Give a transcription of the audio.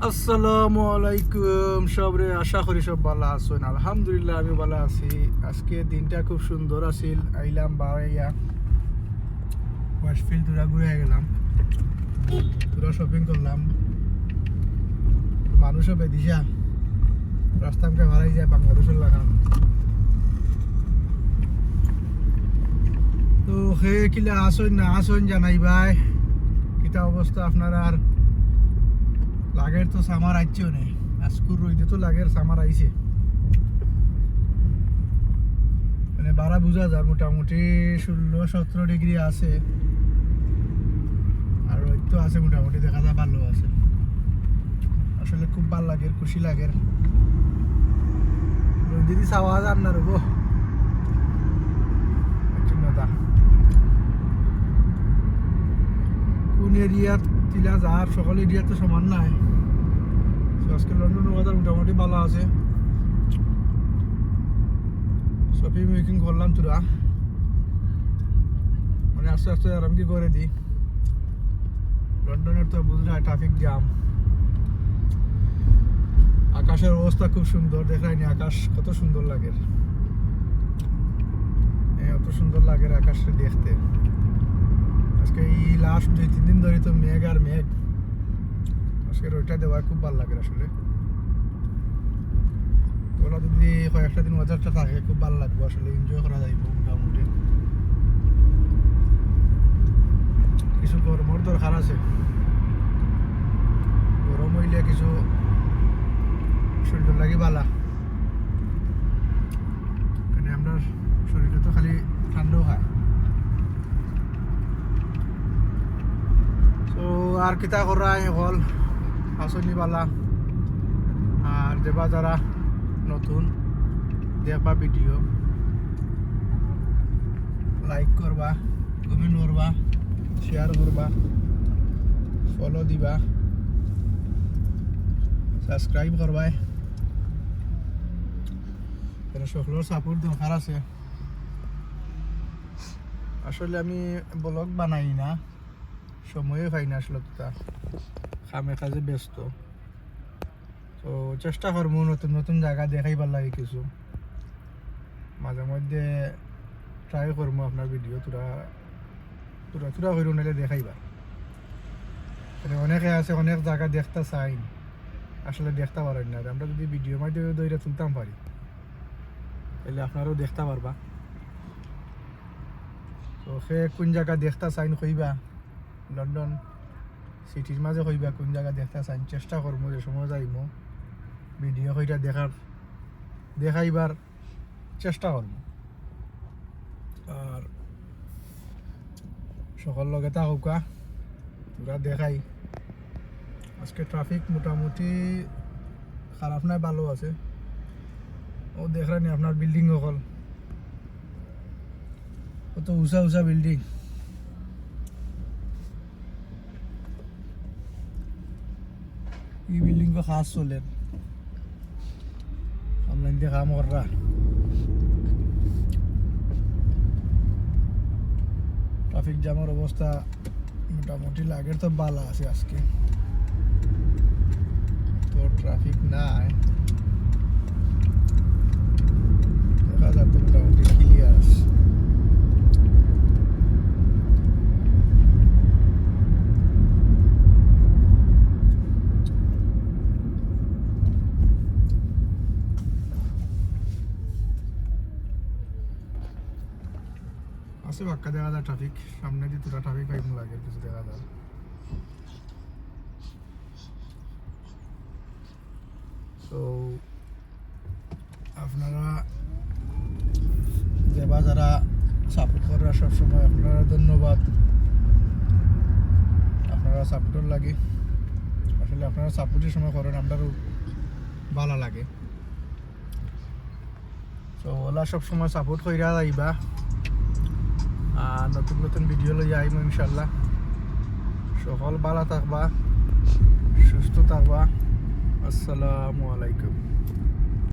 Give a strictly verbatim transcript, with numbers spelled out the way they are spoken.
আসসালামু আলাইকুম সবরে, আশা করি সব ভালা আছইন। আলহামদুলিল্লাহ, আমি ভালা আছি। আজকে দিনটা খুব সুন্দর আছিল। আইলাম বারাইয়া, ওয়াশফিল্ড থুড়া ঘুরে গেলাম, থুড়া শপিং করলাম। মানুষও বেদিশা, রাস্তা আমাকে হারাই যায় বাংলাদেশের লাখান। তো হে কিলা আছইন না আছইন জানাইবায়, কিতা অবস্থা আপনারার? লাগের তো সামার আইছেও নে, আজকুর রইদে তো লাগের সামার আইছে। মানে বারা বুঝা যার মোটামুটি ষোলো সতেরো ডিগ্রি আছে, আর রইদ তো আছে মোটামুটি, দেখা যায় ভালো আছে। আসলে খুব ভালা লাগের, খুশি লাগের। রইদ যদি চাওয়া যার না রবো। কোন এরিয়াত তিলা যার, সকল এরিয়া তো সমান নাই। তো আজকে লন্ডন ওয়েদার মোটামুটি ভালা আছে। শপিং উইকিং করলাম থুড়া, মানে আস্তে আস্তে আরাম কি করে দি। লন্ডনের তো বুঝলা ট্রাফিক জ্যাম। আকাশের অবস্থা খুব সুন্দর, দেখরায়নি আকাশ কত সুন্দর লাগের। এ, অত সুন্দর লাগের আকাশটা দেখতে। আজকে এই লাস্ট দুই তিন দিন ধরে তো মেঘ আর মেঘ। আজকে রইদটা দেওয়ায় খুব ভালা লাগের আসলে। ওলা যদি কয়েকটা দিন ওয়েদারটা থাকে, খুব ভালা লাগবো আসলে, এনজয় করা যাইবো মোটামুটি। কিছু গরমর দরকার আছে, গরম অইলে কিছু শরীরর লাগি ভালা। মানে আমরার শরীরে তো খালি ঠান্ডাও খায়। তো আর কিতা করা, হকল আছইননি ভালা। আর যেবা যারা নতুন দেখবা ভিডিও, লাইক করবা, কমেন্ট করবা, শেয়ার করবা, ফলো দিবা, সাবস্ক্রাইব করবায়। এরা সকলর সাপোর্ট দরকার আছে। আসলে আমি ব্লগ বানাই না, সময়ও পাই না আসলে, তো কামে কাজে ব্যস্ত। তো চেষ্টা করমু নতুন নতুন জাগা দেখাইবার লাগি কিছু, মাঝে মধ্যে ট্রাই করমু আপনার ভিডিও থুড়া থুড়া থুড়া করি নাইলে দেখাইবার। মানে অনেকে আছে অনেক জাগা দেখতা চাইন, আসলে দেখতা পারইন না। আমরা যদি ভিডিওর মাধ্যমে ধইরা তুলতাম পারি, তাইলে আপনারাও দেখতা পারবা। তো কে কোন জাগা দেখতা চাইন কইবা, লন্ডন সিটির মাঝে কইবা কোন জাগা দেখতা চাইন, চেষ্টা করমু যে সময় যাইমু ভিডিও কইরা দেখার, দেখাইবার চেষ্টা করমু। আর সকল লগে থাকউক্কা, থুড়া দেখাই। আজকে ট্রাফিক মোটামুটি খারাপ নায়, ভালো আছে। ও দেখরায়নি আপনার বিল্ডিং হকল, কত উঁচা উঁচা বিল্ডিং। ই বিল্ডিংও কাজ চলের, আমরা ইনতে কাম কররা। ট্রাফিক জ্যামর অবস্থা মোটামুটি লাগের তো ভালা আছে আজকে, তো ট্রাফিক নাই। দেখা যার তো মোটামুটি ক্লিয়ার আছে। আছে বাক্কা দেখা যার ট্রাফিক, সামনেদি থুড়া ট্রাফিক পাইমু লাগের কিছু দেখা যার। তো আপনারা যেবা যারা সাপোর্ট কররা সবসময় আপনারারে ধন্যবাদ, আপনারার সাপোর্টর লাগি। আসলে আপনারা সাপোর্ট যে সময় করইন আমরারও ভালা লাগে। তো ওলা সবসময় সাপোর্ট কইরা যাইবা, আর নতুন নতুন ভিডিও লইয়া আইমু ইনশাল্লাহ। সকল ভালা থাকবা, সুস্থ থাকবা। আসসালামু আলাইকুম।